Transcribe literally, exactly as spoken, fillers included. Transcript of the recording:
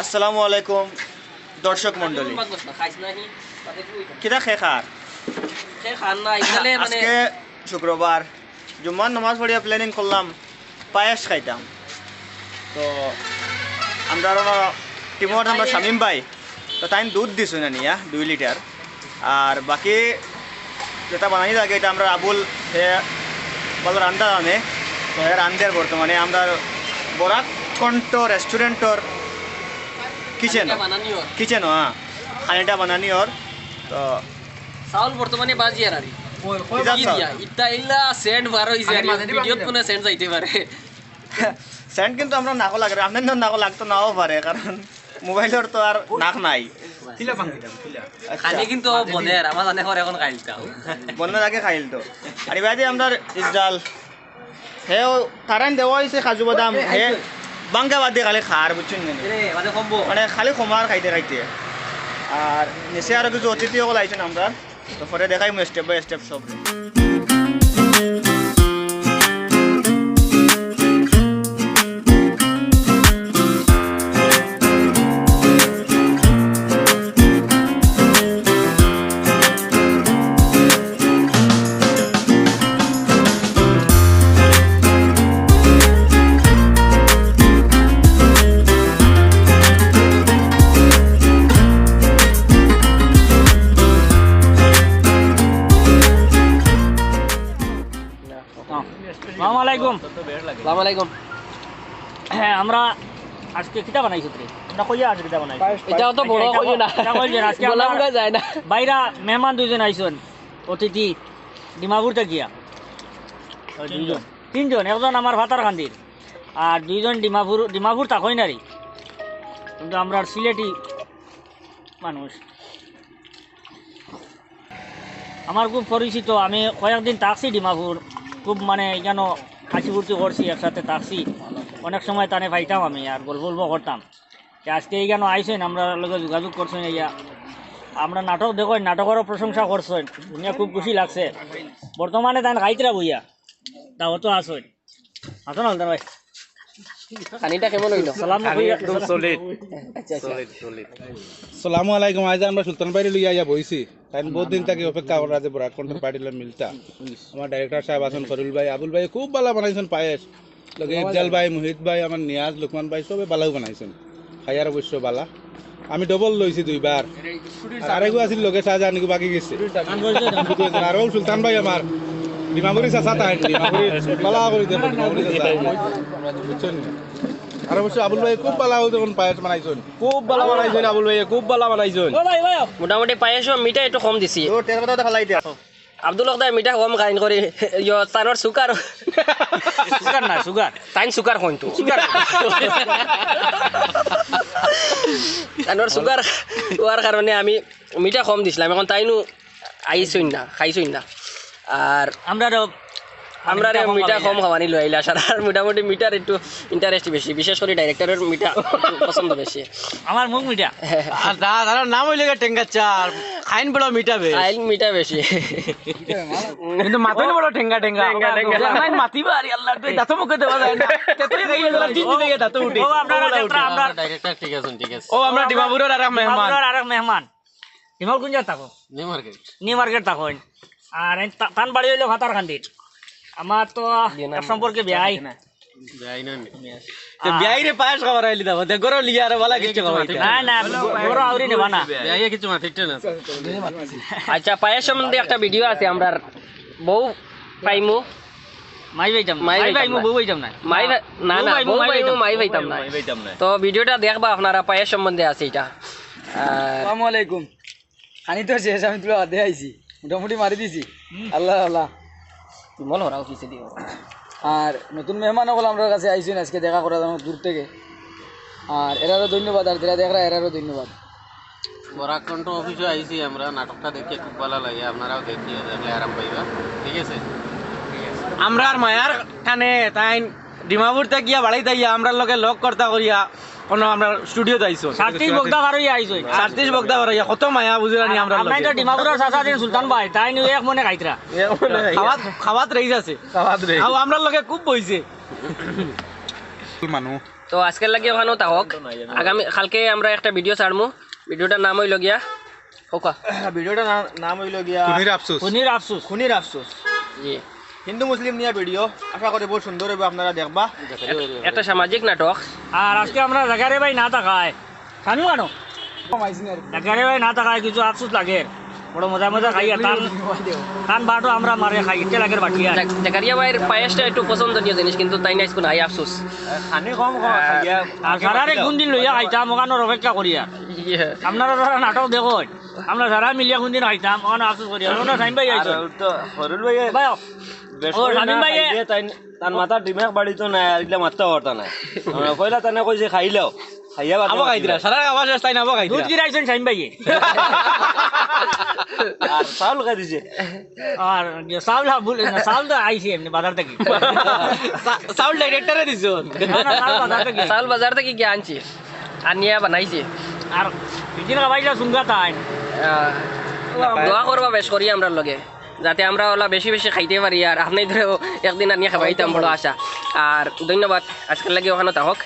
আসসালামু আলাইকুম দর্শক মণ্ডলী। কিতা খে খার? খে খার না, ইখানে মানে আজকে শুক্রবার, জুম্মার নামাজ পড়িয়া প্ল্যানিং করলাম পায়েস খাইতাম। তো আমরা টিমর আমরা শামীম ভাই, তো তাইন দুধ দিছইন আনিয়া দুই লিটার। আর বাকি যেটা বানানি লাগে, এটা আমরা আবুল, হে ভালা রান্দা জানে, তো হে রান্দের বর্তমানে আমরা বরাক কণ্ঠ রেস্টুরেন্টর কিচেন, খানিটা বানানি ওর। কিচেন, হ্যাঁ, খানিটা বানানি ওর। তো চাউল বর্তমানে বাজিয়ার আর কি। কিতা চাউল? ইতা ইলা সেন্ট বার অইছে আর কি। ভিডিওত কোনো সেন্ট যাইতে পারে। সেন্ট কিন্তু আমরা নাকো লাগে, আপনার নাকো লাগতো নাও পারে, কারণ মোবাইলর তো আর নাক নাই। আচ্ছা। খানি কিন্তু বনের, আমার জানে পরে এখন খাইলতাম। বনের আগে খাইল তো। আর এবারে আমরা ইফজাল, হে তারাইন দেওয়া অইছে কাজু বাদাম, হে বাঙ্গা বাদে খালি খার, বুঝছইন নি? মানে খালি কমার খাইতে খাইতে। আর নিচে আরো কিছু অতিথি অকল আইছইন আমরা, তো পরে দেখাইমু step by step সব। আসসালামু আলাইকুম। আসসালামু আলাইকুম। আমরা আজকে কিতা বানাইছো রে? আমরা কইয়া আজকে কিতা বানাইছো? এটাও তো বড় এটা কইও না। এটা কইলে আজকে বলা আমরা মুখে যায় না। বাইরা মেহমান দুইজন আইছইন, অতিথি, ডিমাপুর থাকিয়া। ওই দুইজন। তিনজন, একজন আমার ভাতারকান্দির, আর দুইজন ডিমাপুর, ডিমাপুর থাকইন আর কি। কিন্তু আমরা সিলেটি মানুষ। আমার খুব পরিচিত, আমি কয়েকদিন থাকছি ডিমাপুর, খুব মানে এখানো হাসি ফুর্তি করছি, একসাথে থাকছি, অনেক সময় তানে পাইতাম আমি আর গল্প গল্প করতাম। তে আজকে এখানো আইছইন, আমরার লগে যোগাযোগ করছইন, আইয়া আমরা নাটক দেখইন, নাটকরও প্রশংসা করছইন, শুনিয়া খুব খুশি লাগছে। বর্তমানে তাইন খাইতরা বইয়া, দাওয়াতো আছইন। আছো না হালদার ভাই? খানিটা কেমন অইলো? সালাম না খানি কইয়া একদম solid। আচ্ছা, আচ্ছা। Solid, solid। আসসালামু আলাইকুম। আইজ আমরা সুলতান ভাইরে লইয়া আইয়া বইছি। তাইন বহুত দিন থাকি অপেক্ষা করা যে বরাক কণ্ঠ পার্টির লগে মিলতা। আমার director সাহেব আছইন, ফরুল ভাই, আবুল ভাই খুব ভালা বানাইছইন পায়েস। লগে ইফজাল ভাই, মুহিত ভাই, আমার নিয়াজ, লুকমান ভাই সবে ভালাউ বানাইছইন। খাইয়ার অবশ্য ভালা। আমি double লইছি দুইবার। আর আরেকগু আছিল লগে শাহজাহান, ইগু বাকি গেছে। আরও সুলতান ভাই আমার, ডিমাপুরি চাচা তাইন, ডিমাপুরি ভালা করি দেন, ডিমাপুরি চাচা। বুঝছইন নি? আর অবশ্য আবুল ভাই খুব ভালা অউ দেখুন পায়েস বানাইছইন। খুব ভালা বানাইছইন আবুল ভাই, খুব ভালা বানাইছইন। মোটামুটি পায়েসও মিঠা একটু কম দিছি। আব্দুল হক দায় মিঠা কম খাইন করি, ইয়ো, তানর সুগার। সুগার না, সুগার। তাইন সুগার কইন তো। সুগার। তানর সুগার অওয়ার কারণে আমি মিঠা কম দিছলাম, এখন তাইনও আইছইন না, খাইছইন না। আর আমরারও আমরারে মিঠা কম খাওয়ানি লইলা, আর মোটামুটি মিঠার একটু interest বেশি, বিশেষ করি directorর মিঠা একটু পছন্দ বেশি। আমার মুখ মিঠা। আর দা-, দাদার নাম অইলো গিয়া টেঙ্গা চা, আর খাইন বড় মিঠা বেশ। খাইন মিঠা বেশি। কিন্তু মাতইন বড় টেঙ্গা টেঙ্গা। Tenga Tenga. যে খাইন মাতিবা, আরে আল্লাহ, তুই দাঁত মুখে দেওয়া যায় না। তেতুই খাইলে দাঁত উঠে। ও, আপনারা ক্ষেত্রে আমরা director ঠিক আছইন, ঠিক আছে। ও, আমরা ডিমাপুরর আরেক মেহমান। ডিমাপুরর আরেক মেহমান। ডিমাপুর কোন জাগাত থাকো? New market. নিউ মার্কেট থাকইন। আর এই তা-, তান বাড়ি অইলো ভাতারকান্দিত। আমার তো এক সম্পর্কে বিয়াই। বিয়াই না নি? তে বিয়াইরে পায়েস খাবার আইলি দাও, দে গরো লিয়া আরো ভালা কিছু খাওয়াইতে। না, না, গরো আউরি নেবা না। বিয়াইয়ে কিছু মাতিতে না। আচ্ছা, পায়েস সম্বন্ধে একটা ভিডিও আছে আমরার, বউ পাইমু। মাই পাইতাম না। মাই মাই পাইমু, পাইতাম না। বউ পাইতাম না। মাই পাই-, না, বউ না, পাইমু, বউ বউ পাইমু, পাইমু, মাই পাইতাম না। মাই পাইতাম না। তো ভিডিওটা দেখবা আপনারা, পায়েস সম্বন্ধে আছে এটা। আর আসসালামু আলাইকুম। খানি তো শেষ, আমি তুলা বাদে আইছি, মোটামুটি মারি দিছি। হুম। আল্লাহ, আল্লাহ। তুই মনে হরাও কিসে দিও। আর নতুন মেহমান অকল আমরার কাছে আইছইন আজকে দেখা করার জন্য দূর থেকে। আর এরারও ধন্যবাদ, আর যারা দেখরা এরারও ধন্যবাদ। বরাক কণ্ঠ অফিসো আইছি আমরা, নাটকটা দেখি খুব ভালা লাগে, আপনারাও দেখিও, দেখলে আরাম পাইবা, ঠিক আছে? আমরার মায়ার টানে তাইন ডিমাপুর থাকি গিয়া বাড়িত আইয়া আমরার লগে লগ কর্তা করিয়া কোনো আমরার স্টুডিওত আইছইন। সাতত্রিশ বগদা পার অইয়া আইছইন। সাতত্রিশ বগদা পার অইয়া কত মায়া বুঝরা নি আমরার লগে। আমরার তো ডিমাপুরর চাচা আছইন সুলতান ভাই, তাইন এক মনে খাইতরা। খাওয়াত, খাওয়াত রইছে। খাওয়াত রইছে। আও আমরার লগে খুব বইছে। মানু। তো আজকের লাগি অখানো থাকউক। আগামী কালকে আমরা একটা ভিডিও ছাড়মু। ভিডিওটার নাম অইলো গিয়া, হোকা। ভিডিওটার নাম, নাম অইলো গিয়া খুনির আফসোস। খুনির আফসোস। খুনির আফসোস। জি, হিন্দু মুসলিম নিয়া ভিডিও, আশা করি বহুত সুন্দর অইবো, আপনারা দেখবা। একটা সামাজিক নাটক। আর আজকে আমরা জাগারে ভাই না থাকায়, খানু খানো জাগারে ভাই না থাকায় কিছু আফসোস লাগে। বড় মজা মজা খাই আর তান তান বাটো আমরা মারে খাই, ইচ্ছে লাগে বাটি আর। জাক- জাকারিয়া ভাইর পায়েসটা একটু পছন্দনীয় জিনিস, কিন্তু তাইন আইজকু নাই, আফসোস। খানি কম কম খাইয়া আর সারারে কোন দিন লইয়া খাইতাম, অখানোর অপেক্ষা করি আর। ইয়ে। আপনারা যারা নাটক দেখইন, আমরা সারা মিলিয়া কোন দিন খাইতাম, অখানো আফসোস করি আর। অখানো সাইম ভাই আর আইছো। তো হরুল ভাই ভাই, বেশ ও, করে শামীম না ভাই, খাইলে তাই তার মাথা দিমাগ বাড়িত নাই, আর ইলা মাত্তা পারতা না। আমরা পয়লা তানে কইছে খাইলাও, খাইয়া বাদ আবো খাইতরা, সারা আওয়াজ শেষ তাই না আবো দুধ খাইতরা। গিরাইছইন সাইম ভাইয়ে। আর চাউল খাই দিছে। আর চাউল হা-, ভুল না, চাউল তো আইছে এমনি বাজার থাকি। সা- চাউল ডাইরেক্টরে দিছো। না, না, চাউল বাজার থাকি। চাউল বাজার থাকি গিয়া আনছি, আনিয়া বানাইছি। আর ইদিন খাবাইলা সুঙ্গা তাই। আহ, দোয়া করবা বেশ করি আমরার লগে, যাতে আমরা অলা বেশি বেশি খাইতে পারি, আর আপনাইনতরেও একদিন আনিয়া খাবাইতাম, বড় আশা। আর ধন্যবাদ, আজকের লাগি অখানো থাকউক।